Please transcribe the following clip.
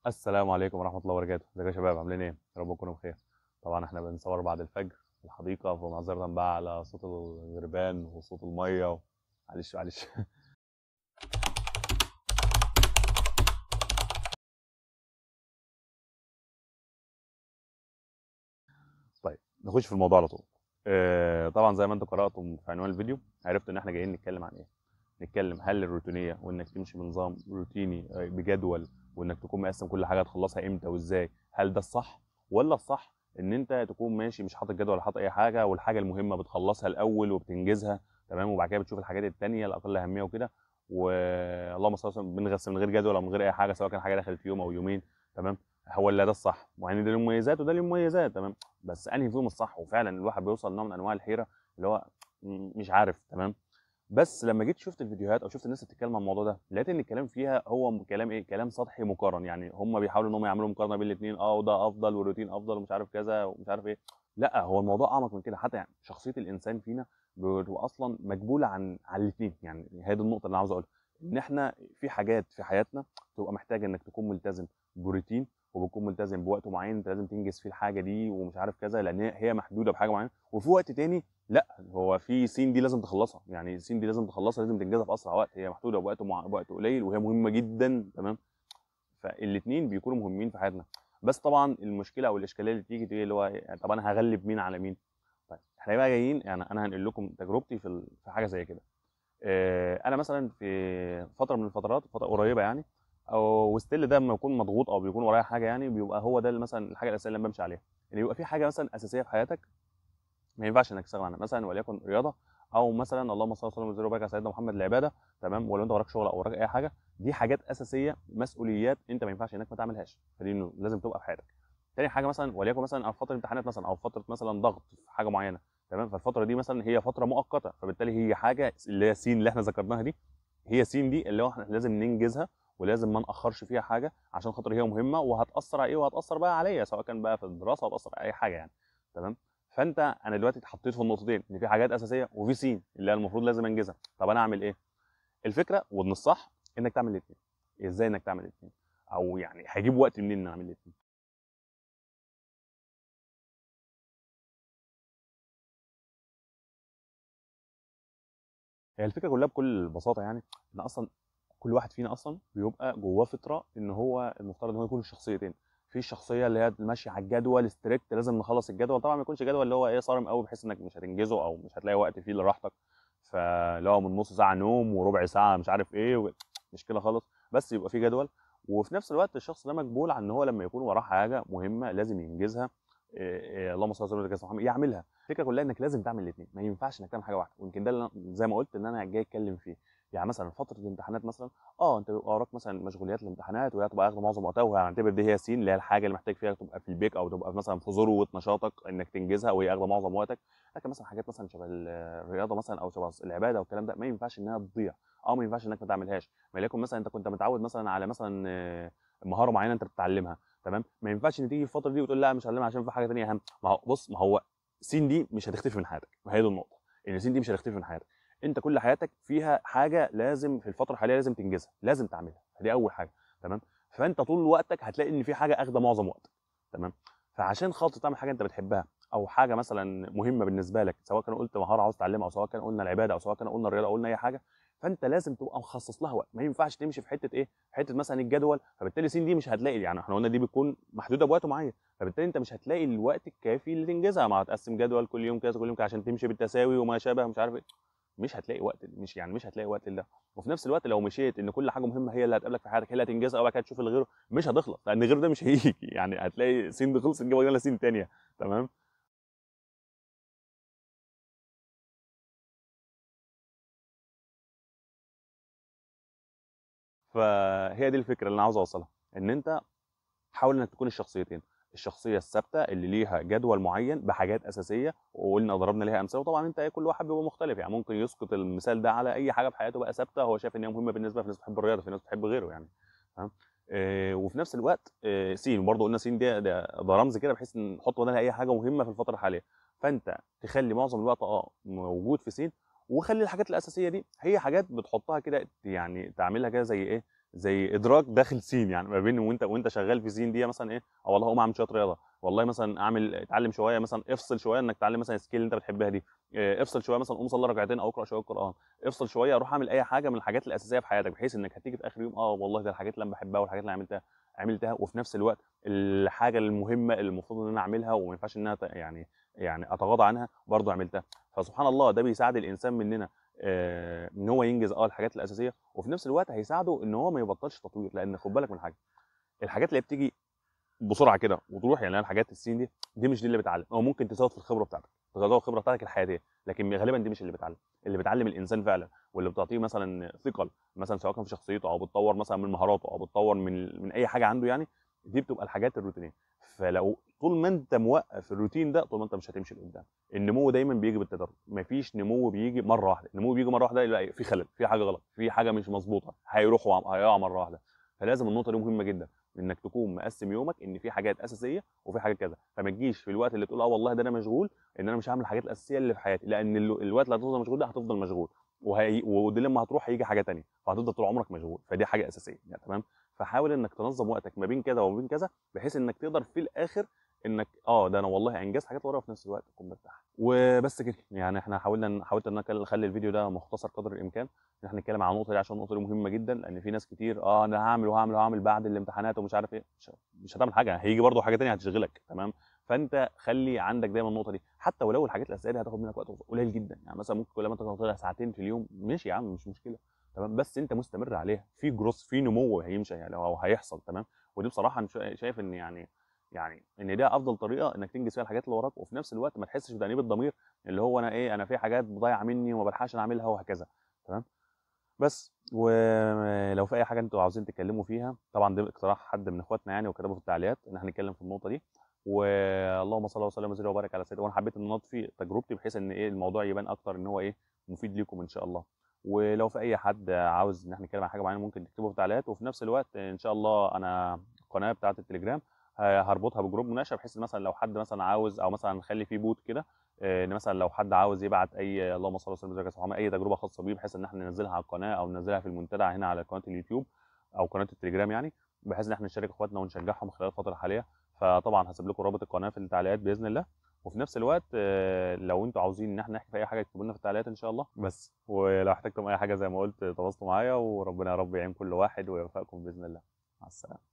السلام عليكم ورحمة الله وبركاته. ازيكم يا شباب، عاملين ايه؟ يا رب تكونوا بخير. طبعا احنا بنصور بعد الفجر في الحديقة، فمعذرة بقى على صوت الغربان وصوت المية معلش معلش. طيب نخش في الموضوع على طول. طبعا زي ما انتم قرأتم في عنوان الفيديو عرفتوا ان احنا جايين نتكلم عن ايه. نتكلم هل الروتينية وانك تمشي بنظام روتيني بجدول وانك تكون مقسم كل حاجة تخلصها امتى وازاي، هل ده الصح ولا الصح ان انت تكون ماشي مش حاطط جدول ولا حاطط اي حاجة، والحاجة المهمة بتخلصها الاول وبتنجزها تمام، وبعد كده بتشوف الحاجات الثانية الاقل اهمية وكده، واللهم صل وسلم، بنغسل من غير جدول او من غير اي حاجة، سواء كان حاجة دخلت في يوم او يومين تمام. هو ولا ده الصح؟ يعني ده له مميزات وده له مميزات تمام، بس انهي فيهم الصح؟ وفعلا الواحد بيوصل لنوع من انواع الحيرة اللي هو مش عارف تمام. بس لما جيت شفت الفيديوهات او شفت الناس بتتكلم عن الموضوع ده، لقيت ان الكلام فيها هو كلام ايه؟ كلام سطحي مقارن. يعني هم بيحاولوا ان هم يعملوا مقارنة بين الاثنين، وده افضل والروتين افضل ومش عارف كذا ومش عارف ايه. لا، هو الموضوع اعمق من كده. حتى يعني شخصية الانسان فينا بتبقى اصلا مجبولة عن الاثنين. يعني هي دي النقطة اللي انا عاوز اقولها، ان احنا في حاجات في حياتنا تبقى محتاجه انك تكون ملتزم بروتين وبتكون ملتزم بوقت معين انت لازم تنجز فيه الحاجة دي ومش عارف كذا، لان هي محدودة بحاجة معينة. وفي وقت تاني لا، هو في سين دي لازم تخلصها، يعني سين دي لازم تخلصها، لازم تنجزها في اسرع وقت، هي محدودة بوقت بوقت قليل وهي مهمة جدا تمام. فالاثنين بيكونوا مهمين في حياتنا. بس طبعا المشكلة او الاشكالية اللي تيجي اللي هو يعني طب انا هغلب مين على مين؟ طيب احنا بقى جايين، يعني انا هنقل لكم تجربتي في حاجة زي كده. انا مثلا في فترة من الفترات، فترة قريبه يعني، او وستيل ده لما يكون مضغوط او بيكون ورايا حاجة، يعني بيبقى هو ده مثلا الحاجة الاساسية اللي انا بمشي عليها. ان يبقى في حاجة مثلا اساسية في حياتك ما ينفعش انك تستغنى عنها، مثلا وليكن رياضة، او مثلا اللهم صل وسلم وبارك على سيدنا محمد العبادة تمام، ولو انت وراك شغل او وراك اي حاجة، دي حاجات اساسية، مسؤوليات انت ما ينفعش انك ما تعملهاش، فدي لازم تبقى في حياتك. تاني حاجة مثلا وليكن مثلا او فترة امتحانات مثلا، او فترة مثلا ضغط في حاجة معينة تمام، فالفتره دي مثلا هي فترة مؤقتة، فبالتالي هي حاجة اللي هي سين اللي احنا ذكرناها دي، هي سين دي اللي هو احنا لازم ننجزها ولازم ما ناخرش فيها حاجة عشان خاطر هي مهمة وهتاثر على ايه، وهتاثر بقى عليا سواء كان بقى في الدراسة او هتاثر على اي حاجة يعني تمام. فانت انا دلوقتي اتحطيت في النقطتين، ان في حاجات اساسية وفي سين اللي المفروض لازم انجزها. طب انا اعمل ايه؟ الفكرة وان الصح انك تعمل الاثنين. ازاي انك تعمل الاثنين؟ او يعني هجيب وقت منين ان اعمل الاثنين؟ هي الفكرة كلها بكل بساطة، يعني ان اصلا كل واحد فينا اصلا بيبقى جواه فطره ان هو المفترض ان هو يكون الشخصيتين. في الشخصية اللي هي ماشية على الجدول strict، لازم نخلص الجدول، طبعا ما يكونش جدول اللي هو ايه صارم قوي بحيث انك مش هتنجزه او مش هتلاقي وقت فيه لراحتك، فاللي هو من نص ساعة نوم وربع ساعة مش عارف ايه مش كده خالص، بس يبقى في جدول. وفي نفس الوقت الشخص ده مجبول على ان هو لما يكون وراه حاجة مهمة لازم ينجزها، اللهم صل وسلم على سيدنا محمد، يعملها. الفكرة كلها انك لازم تعمل الاثنين، ما ينفعش انك تعمل حاجة واحدة. ويمكن ده اللي زي ما قلت ان انا جاي اتكلم فيه. يعني مثلا فترة الامتحانات مثلا، انت بيبقى وراك مثلا مشغوليات الامتحانات وهي هتبقى اخده معظم وقتها، وهنعتبر دي هي سين اللي هي الحاجة اللي محتاج فيها تبقى في ال peak او تبقى مثلا في ذروة نشاطك انك تنجزها وهي اخده معظم وقتك. لكن مثلا حاجات مثلا شبه الرياضة مثلا او شبه العبادة والكلام ده ما ينفعش انها تضيع، او ما ينفعش انك ما تعملهاش. ما ليكن مثلا انت كنت متعود مثلا على مثلا مهارة معينة انت بتتعلمها تمام، ما ينفعش ان تيجي في الفترة دي وتقول لا مش هعلمها عشان في حاجة ثانية اهم. ما هو بص، ما هو سين دي مش هتختفي من حياتك، ما هي دي النقطة، ان سين دي مش هتختفي من حياتك. انت كل حياتك فيها حاجة لازم في الفترة الحالية لازم تنجزها، لازم تعملها، دي اول حاجة تمام. فانت طول وقتك هتلاقي ان في حاجة اخده معظم وقتك تمام. فعشان خاطر تعمل حاجة انت بتحبها او حاجة مثلا مهمة بالنسبة لك، سواء كان قلت مهارة عاوز تعلمها او سواء كان قلنا العبادة او سواء كان قلنا الرياضة او قلنا اي حاجة، فانت لازم تبقى مخصص لها وقت. ما ينفعش تمشي في حتة ايه، في حتة مثلا الجدول، فبالتالي سين دي مش هتلاقي، يعني احنا قلنا دي بتكون محدودة بوقت معين، فبالتالي انت مش هتلاقي الوقت الكافي اللي تنجزها. ما هتقسم جدول كل يوم كذا كل يوم كذا عشان تمشي بالتساوي وما شابه مش عارف ايه، مش هتلاقي وقت، مش يعني مش هتلاقي وقت لده. وفي نفس الوقت لو مشيت ان كل حاجة مهمة هي اللي هتقابلك في حياتك، هي اللي هتنجزها، او بعد كده تشوف اللي غيره، مش هتخلص، لان غيره ده مش هيجي. يعني هتلاقي سين دي خلصت تجيب لنا سين ثانية تمام. فهي دي الفكرة اللي انا عاوز اوصلها، ان انت حاول انك تكون الشخصيتين، الشخصية الثابتة اللي ليها جدول معين بحاجات اساسية وقلنا ضربنا ليها امثلة، وطبعا انت كل واحد بيبقى مختلف، يعني ممكن يسقط المثال ده على اي حاجة في حياته بقى ثابتة هو شايف ان هي مهمة بالنسبة، في ناس بتحب الرياضة، في ناس بتحب غيره يعني تمام. وفي نفس الوقت سين برضه قلنا سين ده رمز كده بحيث نحط بدلها اي حاجة مهمة في الفترة الحالية. فانت تخلي معظم الوقت موجود في سين، وخلي الحاجات الاساسية دي هي حاجات بتحطها كده، يعني تعملها كده زي ايه، زي ادراك داخل سين، يعني ما بين وانت شغال في سين دي مثلا ايه، او والله اقوم اعمل شوية رياضة، والله مثلا اعمل اتعلم شوية مثلا، افصل شوية انك تتعلم مثلا skill اللي انت بتحبها دي، افصل شوية مثلا قوم صلي ركعتين او اقرا شوية قران، افصل شوية اروح اعمل اي حاجة من الحاجات الاساسية في حياتك، بحيث انك هتيجي في اخر يوم والله ده الحاجات اللي انا بحبها والحاجات اللي انا عملتها، وفي نفس الوقت الحاجة المهمة اللي المفروض ان انا اعملها وما ينفعش انها يعني اتغاضى عنها برضه عملتها. فسبحان الله ده بيساعد الانسان مننا ان هو ينجز الحاجات الاساسية، وفي نفس الوقت هيساعده ان هو ما يبطلش تطوير. لان خد بالك من حاجة، الحاجات اللي بتيجي بسرعة كده وتروح، يعني الحاجات السين دي مش دي اللي بتعلم. هو ممكن تزود في الخبرة بتاعتك، تزود الخبرة بتاعتك الحياتية، لكن غالبا دي مش اللي بتعلم. اللي بتعلم الانسان فعلا واللي بتعطيه مثلا ثقل مثلا سواء كان في شخصيته او بتطور مثلا من مهاراته او بتطور من اي حاجة عنده، يعني دي بتبقى الحاجات الروتينية. فلو طول ما انت موقف الروتين ده طول ما انت مش هتمشي لقدام. النمو دايما بيجي بالتدرج، مفيش نمو بيجي مرة واحدة. النمو بيجي مرة واحدة يبقى في خلل، في حاجة غلط، في حاجة مش مظبوطة، هيروح وهيقع مرة واحدة. فلازم النقطة دي مهمة جدا، انك تكون مقسم يومك ان في حاجات اساسية وفي حاجات كذا. فما تجيش في الوقت اللي تقول والله ده انا مشغول ان انا مش هعمل الحاجات الاساسية اللي في حياتي، لان الوقت اللي هتفضل مشغول ده هتفضل مشغول، ودي لما هتروح هيجي حاجة ثانية، فهتفضل طول عمرك مشغول. فدي حاجة اساسية يعني، تمام. فحاول انك تنظم وقتك ما بين كذا وما بين كذا، بحيث انك تقدر في الاخر انك ده انا والله انجزت حاجات ورايا وفي نفس الوقت اكون مرتاح. وبس كده يعني، احنا حاولت ان انا اخلي الفيديو ده مختصر قدر الامكان، ان احنا نتكلم عن النقطة دي عشان النقطة دي مهمة جدا، لان في ناس كتير انا هعمل وهعمل وهعمل بعد الامتحانات ومش عارف ايه، مش هتعمل حاجة، هيجي برده حاجة ثانية هتشغلك، تمام. فانت خلي عندك دايما النقطة دي، حتى ولو الحاجات الاساسية دي هتاخد منك وقت قليل جدا، يعني مثلا ممكن كل ما تاخد ساعتين في اليوم، ماشي يا عم مش مشكلة، تمام، بس انت مستمر عليها، في جروس، في نمو هيمشي يعني او هيحصل، تمام. ودي بصراحة انا شايف ان يعني ان ده افضل طريقه انك تنجز فيها الحاجات اللي وراك، وفي نفس الوقت ما تحسش بتأنيب الضمير اللي هو انا ايه، انا في حاجات ضايعة مني وما بلحقش اعملها وهكذا، تمام. بس ولو في اي حاجة انتوا عاوزين تتكلموا فيها، طبعا ده اقتراح حد من اخواتنا يعني وكتبه في التعليقات ان احنا نتكلم في النقطة دي. واللهم صل وسلم وزد وبارك على سيدنا. وانا حبيت ان اضفي تجربتي بحيث ان ايه الموضوع يبان اكتر ان هو ايه مفيد ليكم ان شاء الله. ولو في اي حد عاوز ان احنا نتكلم عن حاجة معينة ممكن تكتبه في التعليقات. وفي نفس الوقت ان شاء الله انا القناة بتاعه التليجرام هربطها ب group مناقشة، بحيث مثلا لو حد مثلا عاوز، او مثلا نخلي فيه bot كده، ان مثلا لو حد عاوز يبعت اي اللهم صل وسلم وبارك على اي تجربه خاصة بيه، بحيث ان احنا ننزلها على القناة او ننزلها في المنتدى هنا على قناة اليوتيوب او قناة التليجرام، يعني بحيث ان احنا نشارك اخواتنا ونشجعهم خلال الفترة الحالية. فطبعا هسيب لكم رابط القناة في التعليقات باذن الله. وفي نفس الوقت لو انتوا عاوزين ان احنا نحكي في اي حاجة اكتبوا لنا في التعليقات ان شاء الله. بس ولو احتجتم اي حاجة زي ما قلت تواصلوا معايا، وربنا يا رب يعين كل واحد ويوفقكم باذن الله. مع السلامة.